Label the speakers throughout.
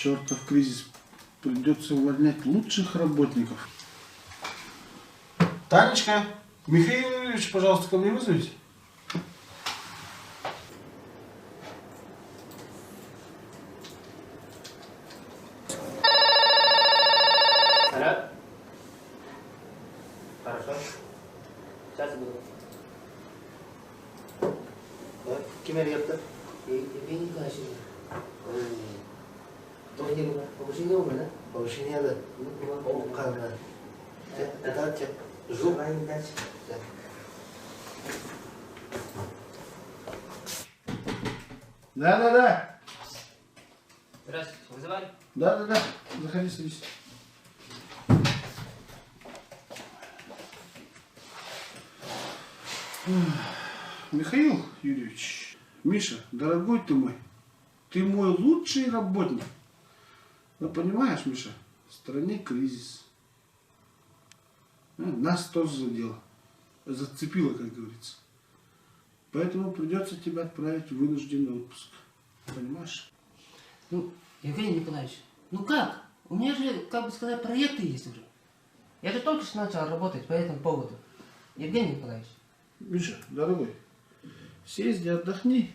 Speaker 1: Чертов кризис. Придется увольнять лучших работников. Танечка, Михаил Юрьевич, пожалуйста, ко мне вызовите.
Speaker 2: Алло. Хорошо. Сейчас буду. Ким эрийэптэ?
Speaker 3: Евгений Николаевич. Повышение да?
Speaker 4: Повышение да. Ол Это Жу.
Speaker 1: Да-да-да.
Speaker 2: Здравствуйте, вызывали?
Speaker 1: Да-да-да. Заходи, садись. Михаил Юрьевич, Миша, дорогой ты мой, ты мой лучший работник. Но понимаешь, Миша, в стране кризис. Нас тоже задело. Зацепило, как говорится. Поэтому придется тебя отправить в вынужденный отпуск. Понимаешь?
Speaker 3: Ну, Евгений Николаевич, ну как? У меня же, как бы сказать, проекты есть уже. Я же только что начал работать по этому поводу. Евгений Николаевич.
Speaker 1: Миша, дорогой, съезди, отдохни.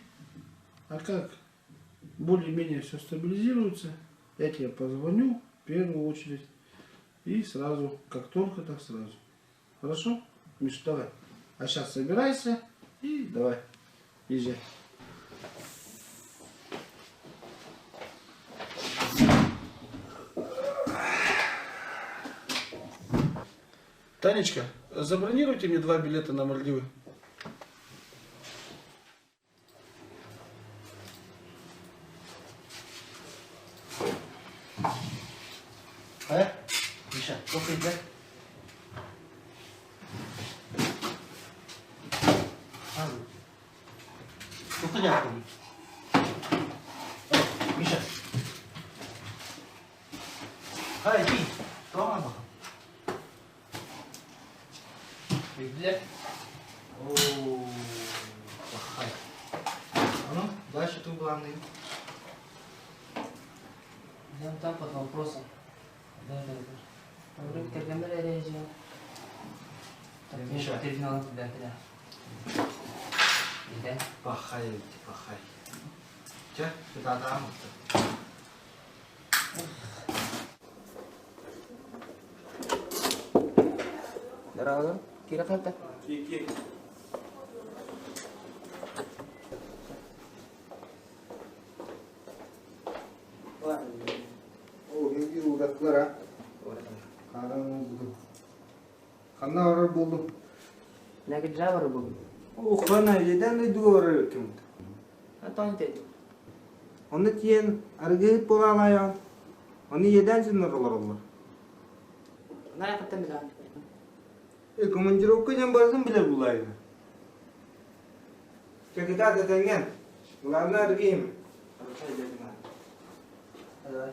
Speaker 1: А как более-менее все стабилизируется, я тебе позвоню в первую очередь. И сразу, как только, так сразу. Хорошо? Миша, давай. А сейчас собирайся и давай, езжай. Танечка, забронируйте мне два билета на Мальдивы.
Speaker 4: А? Миша, сколько идет? Сколько дядька? Миша. Хай, иди. Тома баха.
Speaker 2: Билет.
Speaker 4: О, пахай. А ну, дальше ты главный.
Speaker 3: Я там под вопросом. Да, да, да. Вроде как режим.
Speaker 4: Миша.
Speaker 3: Ты знал, да, да. Да.
Speaker 4: Пахай, пахай. Че, ты да да
Speaker 3: Здорово. Кира Ханта.
Speaker 4: О, генги удаклар а. Харам булду. Ханна барар болду.
Speaker 3: Нәгә жабыр бүгін.
Speaker 4: О, хана еден дойдуга барар ким.
Speaker 3: Антон деді.
Speaker 4: Оны тиен аргыт болан аян. Оны еден синнер олар.
Speaker 3: Ная каттан билан.
Speaker 4: Э, командировка ден барсын биле булайды. Кекита тетенген. Главное аргыйм.
Speaker 3: Давай.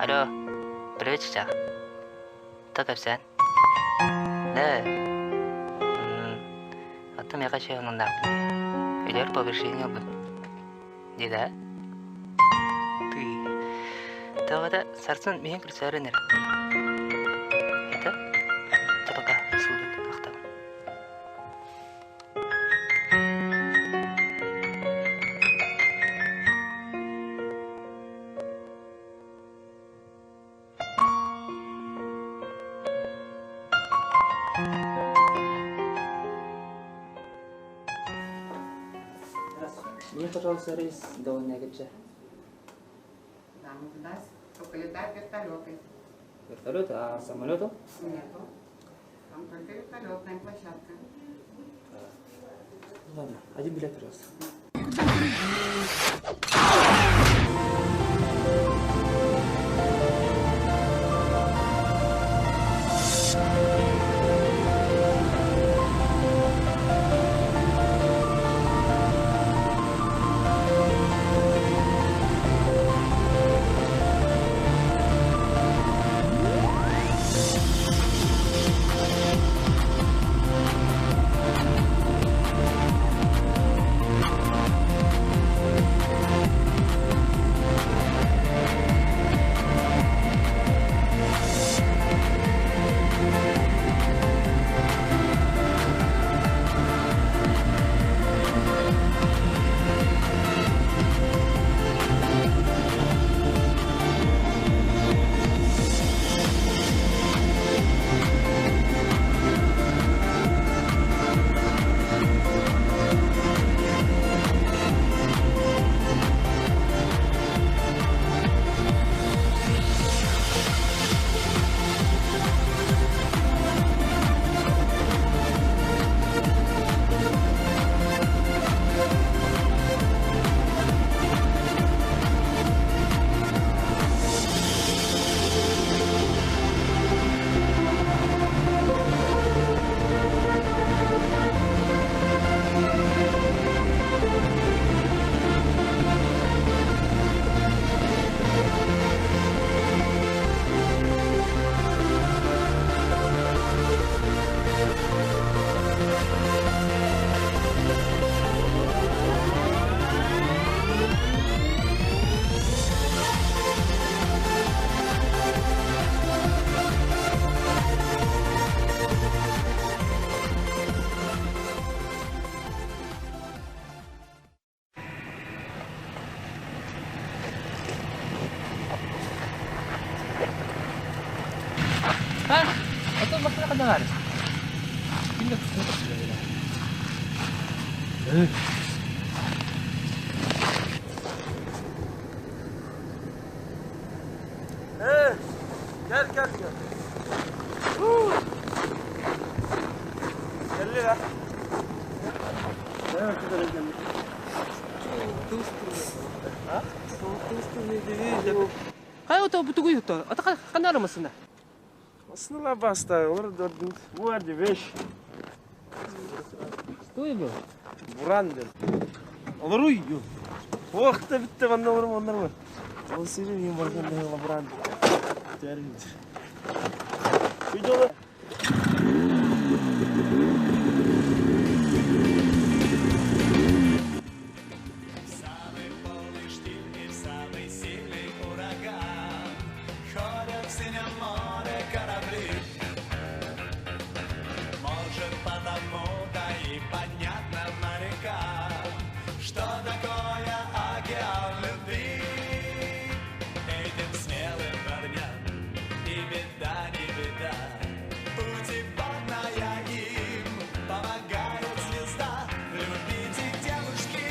Speaker 3: Алло, привет, чича. Так sen? Да. Аттым яка şey onun Үйлер повышение был. Не да? Ты. Тавада сарсын мен күрсәренер. Это? Пока, сылдык, ақтабын. Мне, пожалуйста, рейс до Негача.
Speaker 5: Да, ну туда только летают вертолеты.
Speaker 3: Вертолет, а самолету?
Speaker 5: Нету. Там только вертолетная площадка.
Speaker 3: Ладно, один билет, пожалуйста. А? А то машина канаҕар. Ким да
Speaker 6: Gel gel gel. Gel ya.
Speaker 3: Хайа ото бутугуй ото. Ата ханара масына.
Speaker 6: Aslında basta olur dördün. Bu vardı beş.
Speaker 3: Что был?
Speaker 6: Буран dedi. Olur uyuyor. O vakitte bitti ben de olurum onlar var. O seni barkan da buran. Terim. Videolar.
Speaker 7: Самый полный штиль и в самый сильный ураган Ходят в синем море корабли. Может, потому-то и понятно морякам, Что такое океан любви. Этим смелым парням и беда не беда. Путеводная им помогает звезда. Любите девушки,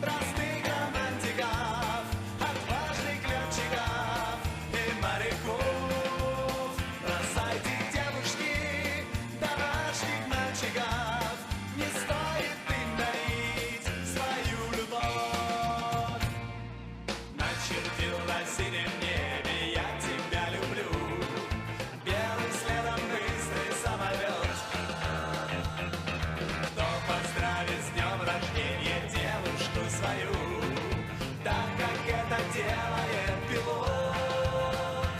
Speaker 7: простых романтиков, отважных летчиков и моряков. Бросайте девушки домашних мальчиков, не стоит им дарить свою любовь. Начертил на синем небе я тебя люблю, белым следом быстрый самолет. Кто поздравит с днем рождения девушку свою, так как это делает пилот?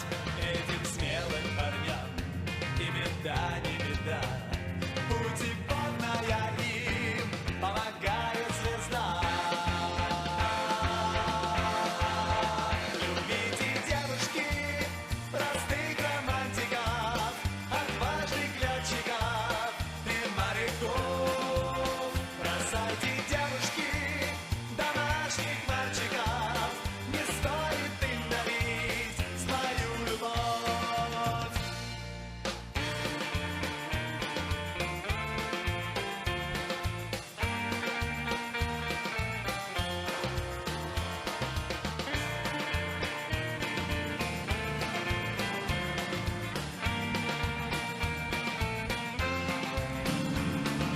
Speaker 7: Этим смелым парням и беда не беда, путеводная им помогает звезда. Любите девушки, простых романтиков, отважных летчиков и моряков. Бросайте девушки домашних мальчиков, не стоит им дарить свою любовь.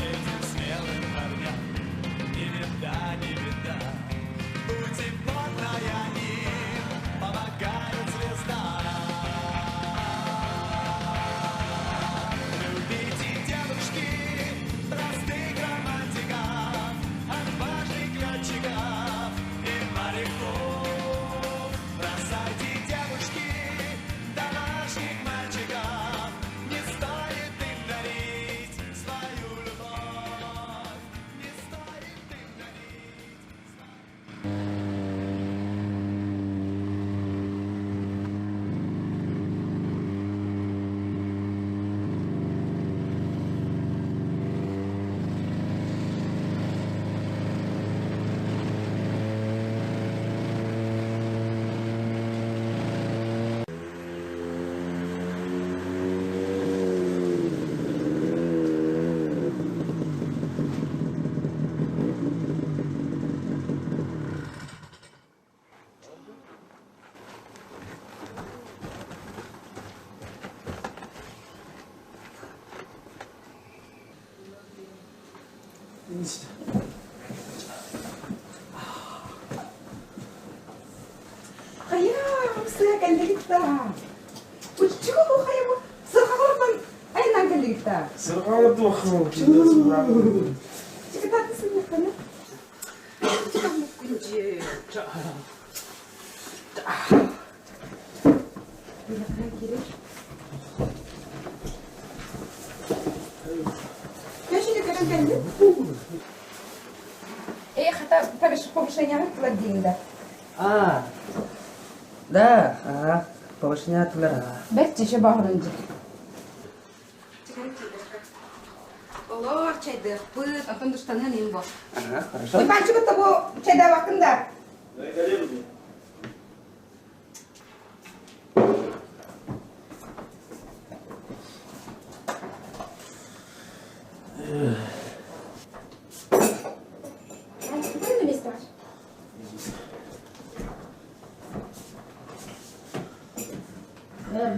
Speaker 7: Этим смелым парням и беда не беда, путеводная им помогает звезда. Любите девушки, простых романтиков, отважных летчиков и моряков. Бросайте девушки домашних мальчиков, не стоит им дарить свою любовь, не стоит им дарить.
Speaker 5: Хайа, сыа кэллигит да. Уччугу хайа бу сырҕаҕалартан айаннаан кэллигит да.
Speaker 6: Сырҕаҕа туох
Speaker 5: Чикататы сыннахтана. Чикамуккунчи. Köşede кэлэн кэллин. Э, хата повышение тылар диин да.
Speaker 3: А, да, ага, повышение тылар, ага.
Speaker 5: Бэрт чеше баҕырынчы. Олор чайдыахпыт, онтон душтаныан иин бо.
Speaker 3: Ага, хорошо.
Speaker 5: Уйбаанчык кытта бу чайдаабаккын да.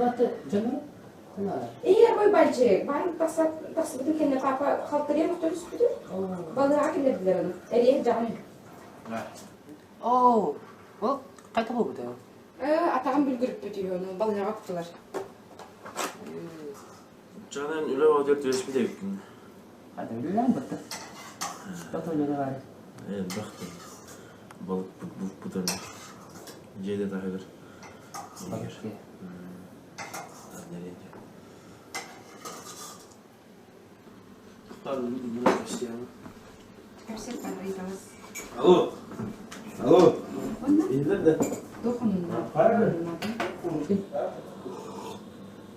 Speaker 3: Баты дьону
Speaker 5: Ийэ бой бальчик, баарын тахсыбытын кэннэ папа халтарыйан охтон түспүтүн. Балыаҕа киллэрдилэр ону. Эриэһ дьаҕын.
Speaker 3: Оо, ол хайта буолбута?
Speaker 5: Атаҕын бүлгүрүппүт үһү ону балыаҕа уктулар.
Speaker 6: Чанан үлэ оҕотугар түбэспит эбиккин.
Speaker 3: Хата үлэлээн бытта. Тото үлэлэ баар.
Speaker 6: Элбэх да. Балыкпыт булпут элбэх. Дьиэ да таһыгар.
Speaker 3: Балык.
Speaker 6: Алло. Алло. Иһиллэр да?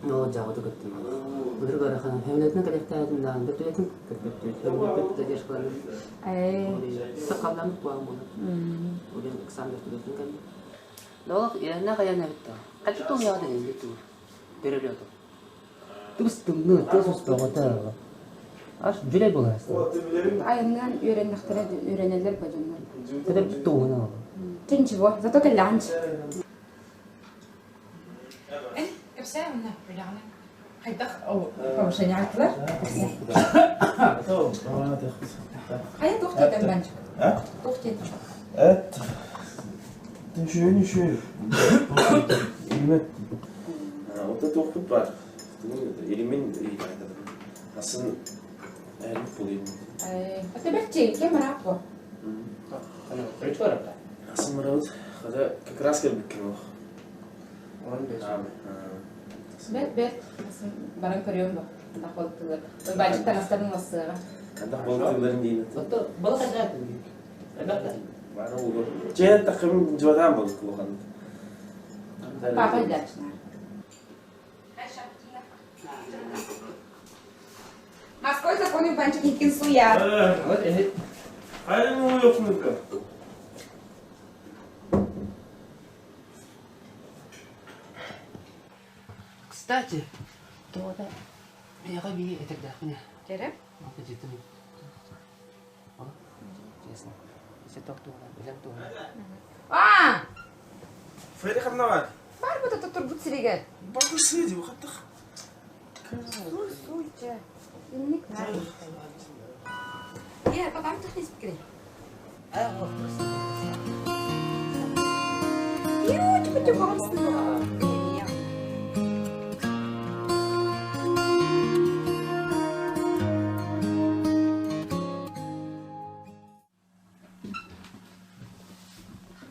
Speaker 3: Ну, дьаҕыты көттүм. Былыр барахан хэмлэтин кэлэхтээтин даҕан бөтүөтүн көрбөттүбүт. Хэмлэппит задержкаларын. Сакалламмыт буолан буолар. Улен Александр түбэтин кэлли. Долох иэннэ хайан эбит Хачы туһуяҕа дэнилли туур. Перелету. Тус тымныы, тус устаҕыта. Аш дьүлэй буолаастар.
Speaker 5: Айанныан үөрэннэхтэрэ үөрэнэллэр ба дьоннор.
Speaker 3: Это туһуна.
Speaker 5: Ты ничего, зато кэллэҕин. Кэпсээ онно үлэҕинэн. Хайдах повышение аттылар? Хайа туох диэтэн банчик? Туох диэтин?
Speaker 6: Эт. Түншүөн үшү. Илмет. Ота туохпут бар. Илимин Асын әлі пулим.
Speaker 5: Это бэрчи, кем араап бу?
Speaker 6: Асын марабыт. Хата как раз кэлбиккин ох.
Speaker 5: Бэрт бэрт. Баран көрүөм бу. Андах балыктыылар. Баачык таҥастарын улассыаҕа.
Speaker 6: Андах балыктыыларын диин.
Speaker 3: Балык ажаат.
Speaker 6: Бары улу. Чэ тахым жуатаан балык улахан.
Speaker 5: Папа дачнар. Морской законы банчик иккин суя.
Speaker 3: Вот это.
Speaker 6: Хайын уйокмунка.
Speaker 3: Кстати, то да, я би этэрдээхпинэ.
Speaker 5: Кэрэ?
Speaker 3: Житим. Честно. Если тохтууна, билем туһуна.
Speaker 5: А!
Speaker 6: Фэри ханна бар?
Speaker 5: Бар бу турбут сиригэр.
Speaker 6: Баку сыди, хаттах.
Speaker 5: Суй, суй, чэ. Инник нар. Е, папам тухнис бикри. Ю, типа типа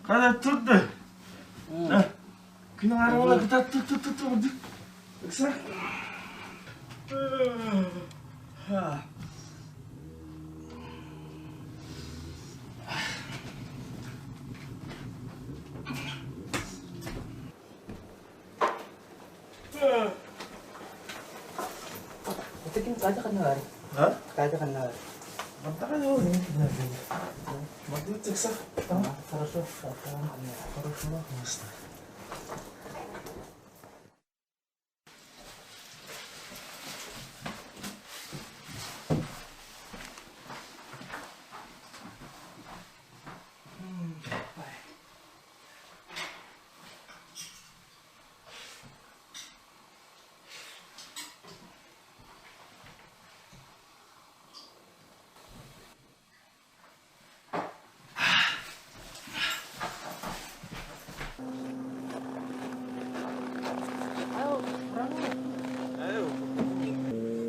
Speaker 6: Хана турду. Күн арабала кытат тур тур тур тур. Ыкса.
Speaker 3: Это ким кайда ханна бар?
Speaker 6: А?
Speaker 3: Кайда ханна бар?
Speaker 6: Мантака жол. Мантык ыкса.
Speaker 3: Хорошо.
Speaker 6: Хорошо.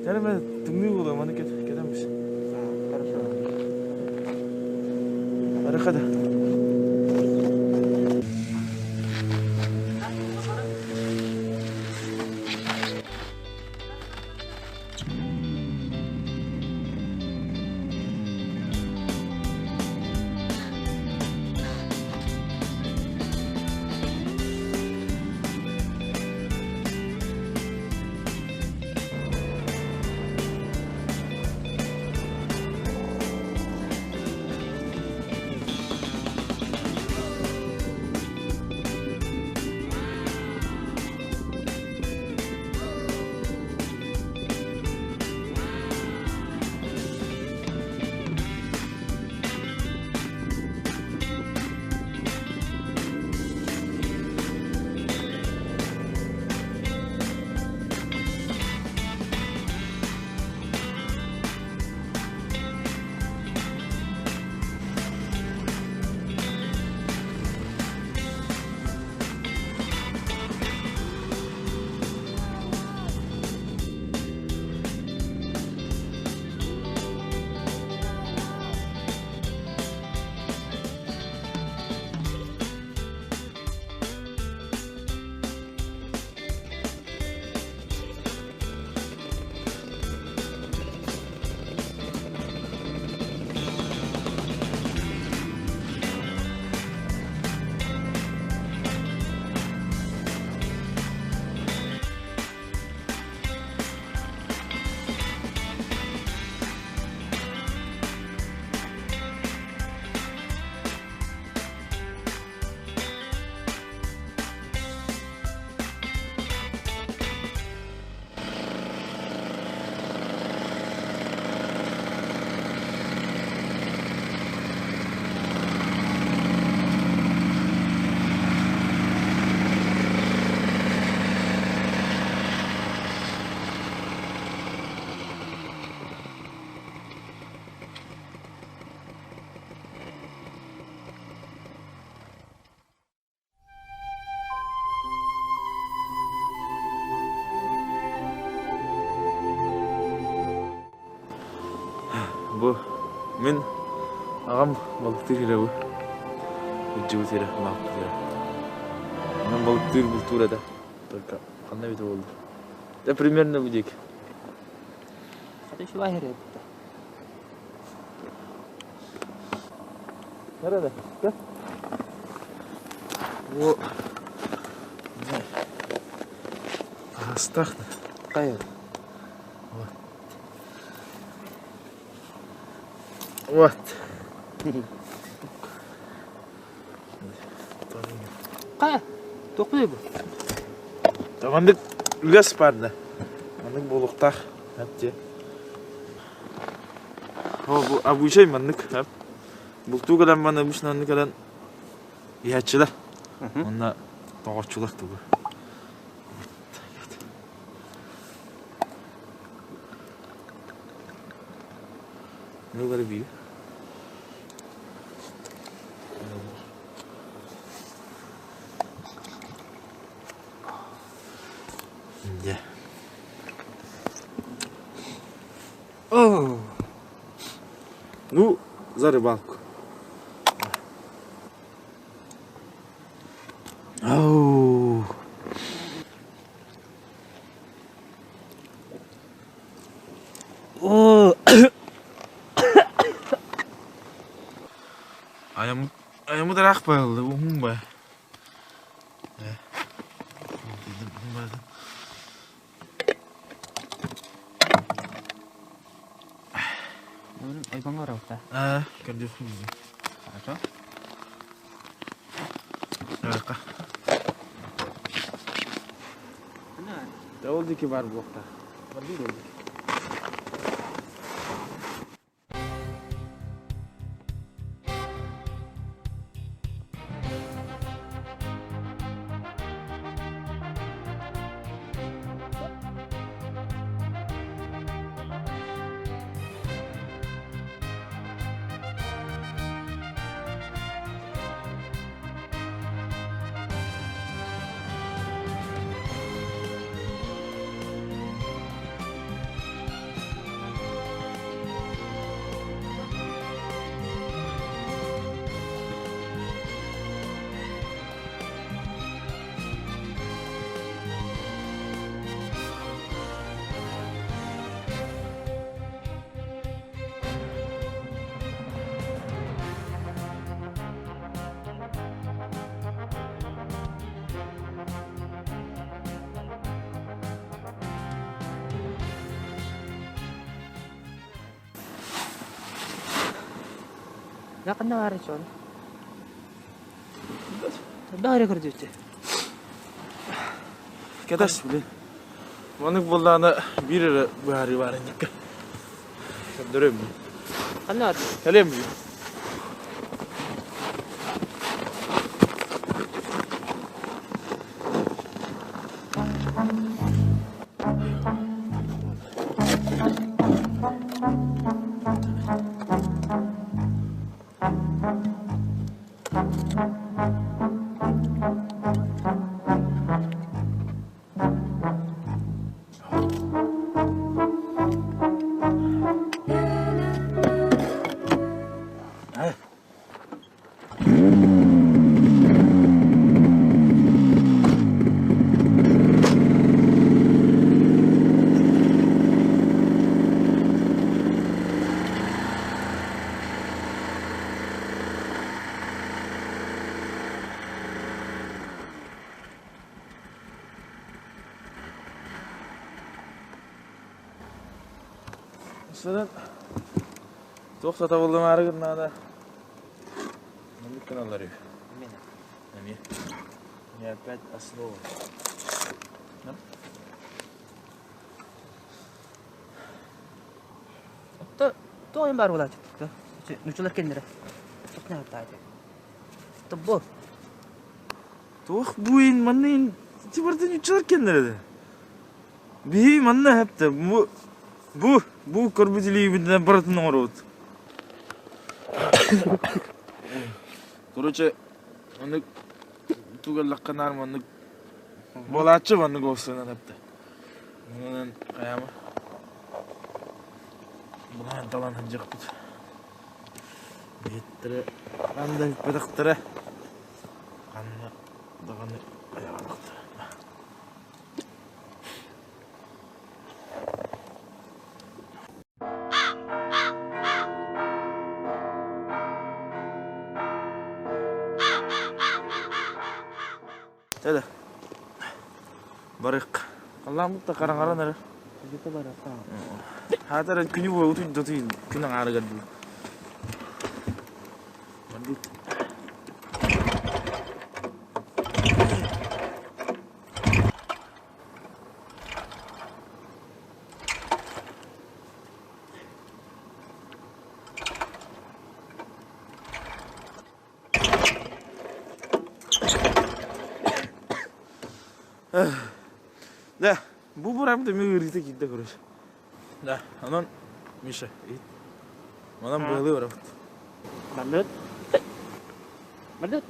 Speaker 6: Тәрмә тымныы була, маны кет кетеміз.
Speaker 3: Хорошо.
Speaker 6: Арахада. Бу мин аҕам балыктыыр сирэ бу. Илдьибит сирэ, улааппыт сирэ. Онон балыктыыр бултуур этэ. Только ханна эбитэ буолла. Да примерно бу диэки.
Speaker 3: Хата үчүгэй сирэ эбит.
Speaker 6: Nerede? Gel. Бу Астах.
Speaker 3: Хайа.
Speaker 6: Вот. Вот.
Speaker 3: Хайа. Туохпун бу?
Speaker 6: Маннык үгэс баар да. Маннык буолуохтаах. Эп О, бу обычай маннык. Бултуу кэлэн маны обычно маннык кэлэн иһээччилэр. Уонна тоҕоччулар тугу. Нылары биир. Дьэ.
Speaker 3: Оо.
Speaker 6: Ну, за рыбалку. Ау.
Speaker 3: Оо.
Speaker 6: Айаммыт айаммыт ыраах байылды, уһун бай.
Speaker 3: Ойбоҥҥо барабыт
Speaker 6: Аа, көрдүөхпүн.
Speaker 3: Хорошо.
Speaker 6: Арка. Ол диэки баар буолуохтаах. Бардыы ол диэки.
Speaker 3: Ханна баар сон? Баары көрдүүтү.
Speaker 6: Кэтэс, блин. Маннык буоллаҕына биир эрэ быһаарыы баар инниккэ. Көрдөрүөм дии.
Speaker 3: Ханна бар?
Speaker 6: Кэлиэм дии. Сырын туох сатабыллымаары гыннаҕына маннык гыналлар үһү. Эмиэ. Не опять основа.
Speaker 3: То тоҕо баар буолааччы нучулар кэллэрэ. Тоббо.
Speaker 6: Туох бу ин манна ин ити барытын нуччалар кэллэрэ да. Биһи манна хэптэ бу бу бу көрбүт илиибитинэн барытын оҥоробут. Короче, маннык тугаллахха наар маннык буолааччы маннык уопсайынан эптэ. Онон хайаама. Былаан талан сылдьыахпыт. Биһиттэрэ ханна да бүппэтэхтэрэ, ханна даҕаны айаҕалахтара. Чэ барык. Халлааммыт да хараҥаран эрэр.
Speaker 3: Где-то барыахха.
Speaker 6: Хаатар күнү буолу утуйда күн аҥаарыгар дуу. Бардыт. Да, бу бурамда мен ыарыыта киирдэ короче. Да, онон Миша, иһит. Манан быһалыы барабыт.
Speaker 3: Бардыт. Бардыт.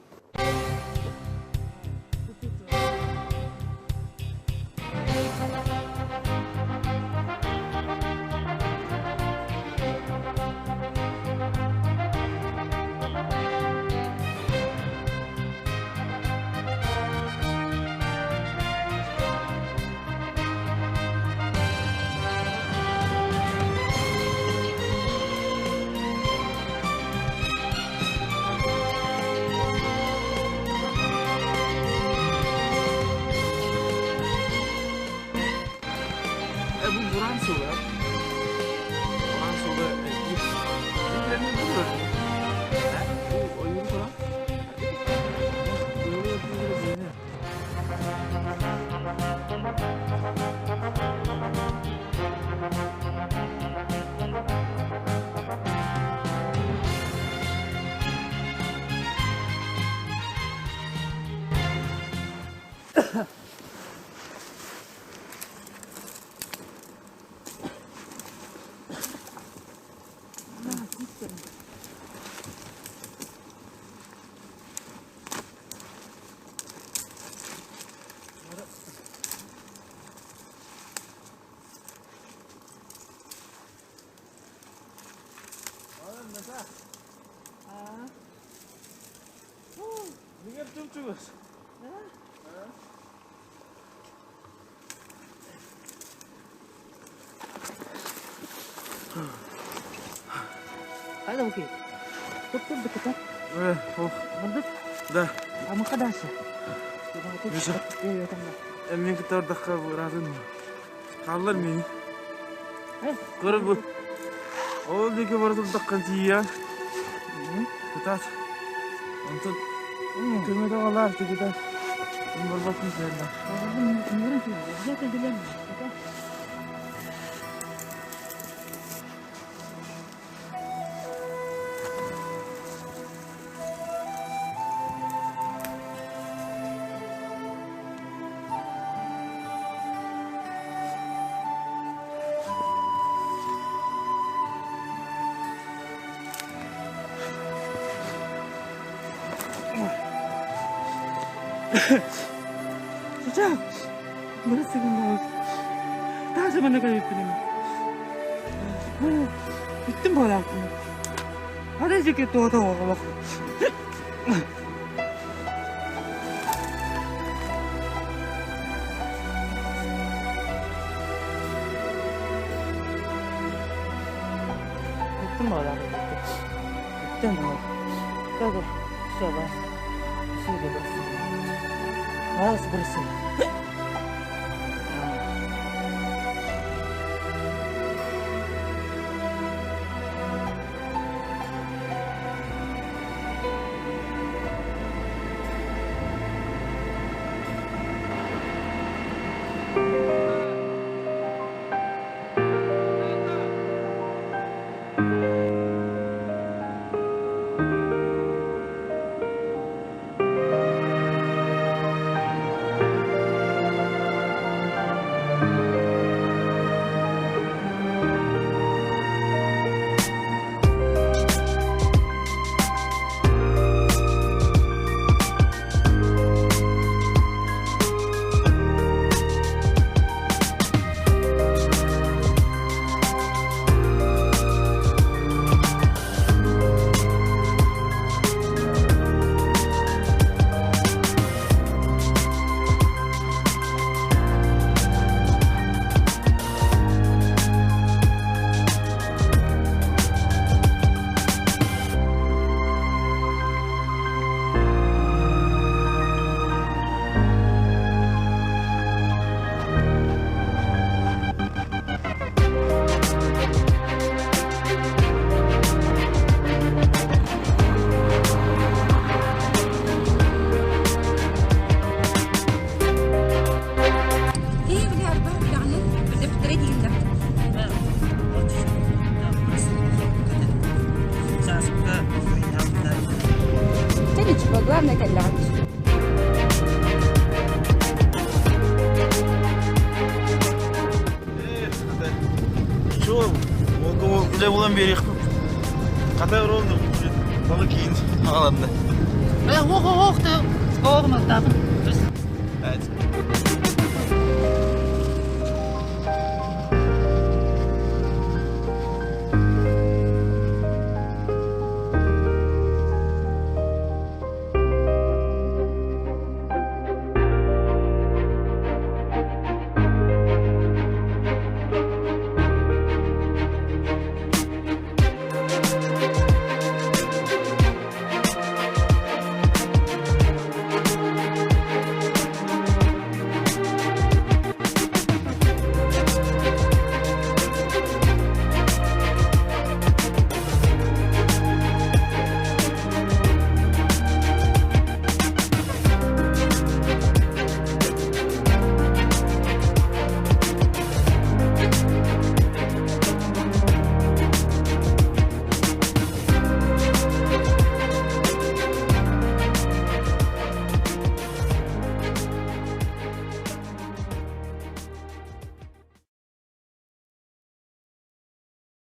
Speaker 6: Bu Buran суола. Буран суола
Speaker 3: Хайда бу киһи? Туттур быкыта. Мындыт.
Speaker 6: Да.
Speaker 3: Амыка дальше.
Speaker 6: Миша. Мен кытта ардахха быраатын. Хааллар мини. Көрө бу. Ол диэки бара турдаххын тиийэн. Кытаат. Онтон көмө даҕалаар тикитэ. Барбаккын сэрнэ.
Speaker 3: Чича, бырысыгын Тааса манна кэлбиппин Бүттүм буолааппын. Ада жеке туота оҕолох. Бүттүм буолааппын. Бүттүм буолааппын. Как все, бас. Все, бас. Бас, бырысы.
Speaker 5: Халтыры дииллэр. Чэ, ничего, главное кэллэҕин.
Speaker 6: Чего? Үлэ булан биэриэхпит. Хата ровно балы киин аҕаланна.
Speaker 3: Ох, ох, ох,